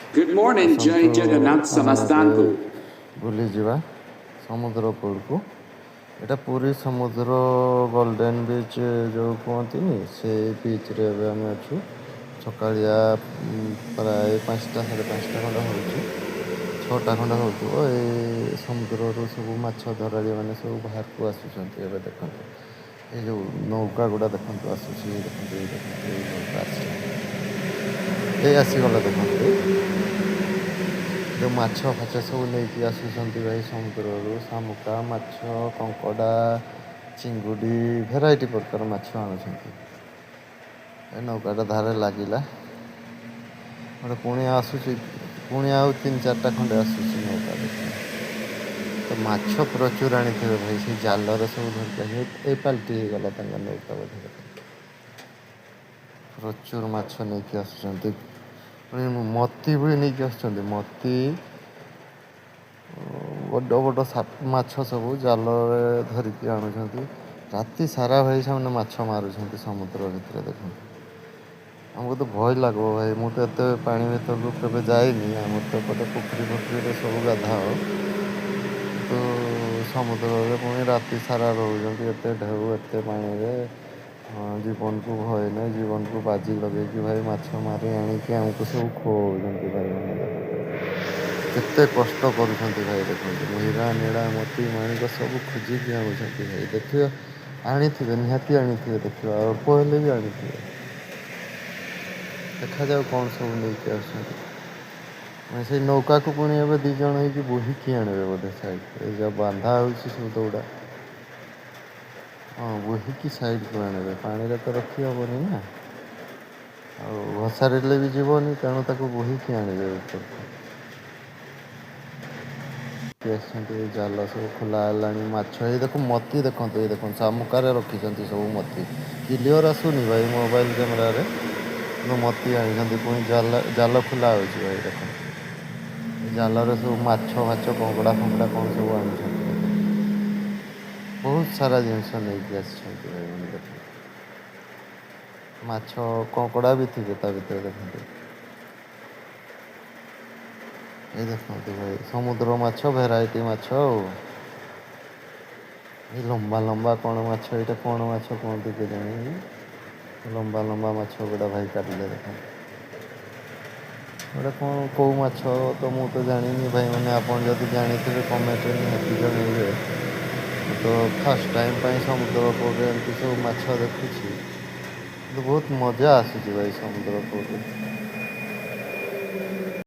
Good morning, Jai ଆସନ୍ତୁ Jagannath ଆମେ ଏବେ Samastanku. ବୁଲିଯିବା ସମୁଦ୍ର କୂଳକୁ। ଏଇଟା ପୁରୀ ସମୁଦ୍ର ଗୋଲ୍ଡେନ୍ ବିଚ୍ ଯେଉଁ କୁହନ୍ତିନି, ସେଇ ବିଚ୍ରେ ଏବେ ଆମେ ଅଛୁ। ସକାଳିଆ ପ୍ରାୟ 5ଟା 5:30 ଖଣ୍ଡେ ହେଉଛି, 6ଟା ଖଣ୍ଡେ ହେଉଥିବ। ଏଇ ସମୁଦ୍ରରୁ ସବୁ ମାଛ ଧରାଳି ମାନେ ସବୁ ବାହାରକୁ ଆସୁଛନ୍ତି ଏବେ। ଦେଖନ୍ତୁ, ଏଇ ଯେଉଁ ନୌକା ଗୁଡ଼ା ଦେଖନ୍ତୁ ଆସୁଛି। ଏଇ ଦେଖନ୍ତୁ, ଏଇ ଦେଖନ୍ତୁ, ଏଇ ନୌକା ଆସିଲା, ଏଇ ଆସିଗଲା ଦେଖନ୍ତୁ। ଯେଉଁ ମାଛ ଫାଛ ସବୁ ନେଇକି ଆସୁଛନ୍ତି ଭାଇ ସମୁଦ୍ରରୁ, ଶାମୁକା ମାଛ, କଙ୍କଡ଼ା, ଚିଙ୍ଗୁଡ଼ି, ଭେରାଇଟି ପ୍ରକାର ମାଛ ଆଣୁଛନ୍ତି। ଏ ନୌକାଟା ଧାରେ ଲାଗିଲା ଗୋଟେ, ପୁଣି ଆସୁଛି, ପୁଣି ଆଉ ତିନି ଚାରିଟା ଖଣ୍ଡେ ଆସୁଛି ନୌକା ଦେଖ। ତ ମାଛ ପ୍ରଚୁର ଆଣିଥିବେ ଭାଇ, ସେଇ ଜାଲରେ ସବୁ ଧରିକି ଆସିବେ। ଏଇ ପାଲଟି ହେଇଗଲା ତାଙ୍କ ନୌକା ବୋଧେ। ପ୍ରଚୁର ମାଛ ନେଇକି ଆସୁଛନ୍ତି, ପୁଣି ମୋତି ବି ନେଇକି ଆସୁଛନ୍ତି। ମୋତି, ବଡ଼ ବଡ଼ ମାଛ ସବୁ ଜାଲରେ ଧରିକି ଆଣୁଛନ୍ତି। ରାତି ସାରା ଭାଇ ସେମାନେ ମାଛ ମାରୁଛନ୍ତି ସମୁଦ୍ର ଭିତରେ ଦେଖନ୍ତୁ। ଆମକୁ ତ ଭୟ ଲାଗିବ ଭାଇ, ମୁଁ ତ ଏତେ ପାଣି ଭିତରକୁ କେବେ ଯାଇନି। ଆମର ତ ଏପଟେ ପୋଖରୀ ଫୋଖରୀରେ ସବୁ ଗାଧାଅ, କିନ୍ତୁ ସମୁଦ୍ରରେ ପୁଣି ରାତି ସାରା ରହୁଛନ୍ତି, ଏତେ ଢେଉ, ଏତେ ପାଣିରେ। ଜୀବନକୁ ଭୟ ନାହିଁ, ଜୀବନକୁ ବାଜି ଲଗେଇକି ଭାଇ ମାଛ ମାରି ଆଣିକି ଆମକୁ ସବୁ ଖୁଆଉଛନ୍ତି। ଭାଇମାନେ ଦେଖନ୍ତୁ, କେତେ କଷ୍ଟ କରୁଛନ୍ତି ଭାଇ। ଦେଖନ୍ତୁ, ହୀରା ନୀଳା ମୋତି ମାଣିକ ସବୁ ଖୋଜିକି ଆଣୁଛନ୍ତି ଭାଇ। ଦେଖିବା, ଆଣିଥିବେ, ନିହାତି ଆଣିଥିବେ। ଦେଖିବା, ଅଳ୍ପ ହେଲେ ବି ଆଣିଥିବେ। ଦେଖାଯାଉ କ'ଣ ସବୁ ନେଇକି ଆସୁଛନ୍ତି। ମାନେ ସେଇ ନୌକାକୁ ପୁଣି ଏବେ ଦି ଜଣ ହେଇକି ବୋହିକି ଆଣିବେ ବୋଧେ ସାଇଡ଼୍। ଏ ଯୋଉ ବାନ୍ଧା ହେଉଛି ସବୁ ଦଉଡ଼ା, ହଁ, ବୋହିକି ସାଇଡ଼କୁ ଆଣିବେ। ପାଣିରେ ତ ରଖି ହେବନି ନା, ଆଉ ଘୋଷାରିଲେ ବି ଯିବନି, ତେଣୁ ତାକୁ ବୋହିକି ଆଣିବେ ଉପରକୁ। ଆସିଛନ୍ତି, ଏଇ ଜାଲ ସବୁ ଖୋଲା ହେଲାଣି। ମାଛ, ଏଇ ଦେଖ ମୋତି ଦେଖନ୍ତୁ, ଏଇ ଦେଖନ୍ତୁ, ଶାମୁକାରେ ରଖିଛନ୍ତି ସବୁ ମୋତି। କ୍ଲିଅର ଆସୁନି ଭାଇ ମୋବାଇଲ କ୍ୟାମେରାରେ, କିନ୍ତୁ ମୋତି ଆଣିଛନ୍ତି। ପୁଣି ଜାଲ ଜାଲ ଖୋଲା ହେଉଛି ଭାଇ। ଦେଖନ୍ତୁ, ଏ ଜାଲରେ ସବୁ ମାଛ ଫାଛ, କଙ୍କଡ଼ା ଫଙ୍କଡ଼ା କ'ଣ ସବୁ ଆଣୁଛନ୍ତି। ଦେଖନ୍ତୁ, ବହୁତ ସାରା ଜିନିଷ ନେଇକି ଆସିଛନ୍ତି ଭାଇମାନେ। ଦେଖନ୍ତୁ, ମାଛ କଙ୍କଡ଼ା ବି ଥିବେ ତା ଭିତରେ। ଦେଖନ୍ତୁ, ଏଇ ଦେଖନ୍ତୁ ଭାଇ, ସମୁଦ୍ର ମାଛ, ଭେରାଇଟି ମାଛ। ଆଉ ଏଇ ଲମ୍ବା ଲମ୍ବା କ'ଣ ମାଛ, ଏଇଟା କ'ଣ ମାଛ କୁହନ୍ତି କେଜାଣି? ଲମ୍ବା ଲମ୍ବା ମାଛ ଗୁଡ଼ା ଭାଇ କାଟିଲେ। ଦେଖନ୍ତୁ, ଏଇଟା କ'ଣ, କେଉଁ ମାଛ ତ ମୁଁ ତ ଜାଣିନି ଭାଇମାନେ। ଆପଣ ଯଦି ଜାଣିଥିବେ, କମେଣ୍ଟରେ ନିହାତି ଜଣେଇବେ। ମୁଁ ତ ଫାର୍ଷ୍ଟ ଟାଇମ୍ ପାଇଁ ସମୁଦ୍ର କୂଳରେ ଏମିତି ସବୁ ମାଛ ଦେଖୁଛି, କିନ୍ତୁ ବହୁତ ମଜା ଆସୁଛି ଭାଇ ସମୁଦ୍ର କୂଳରେ।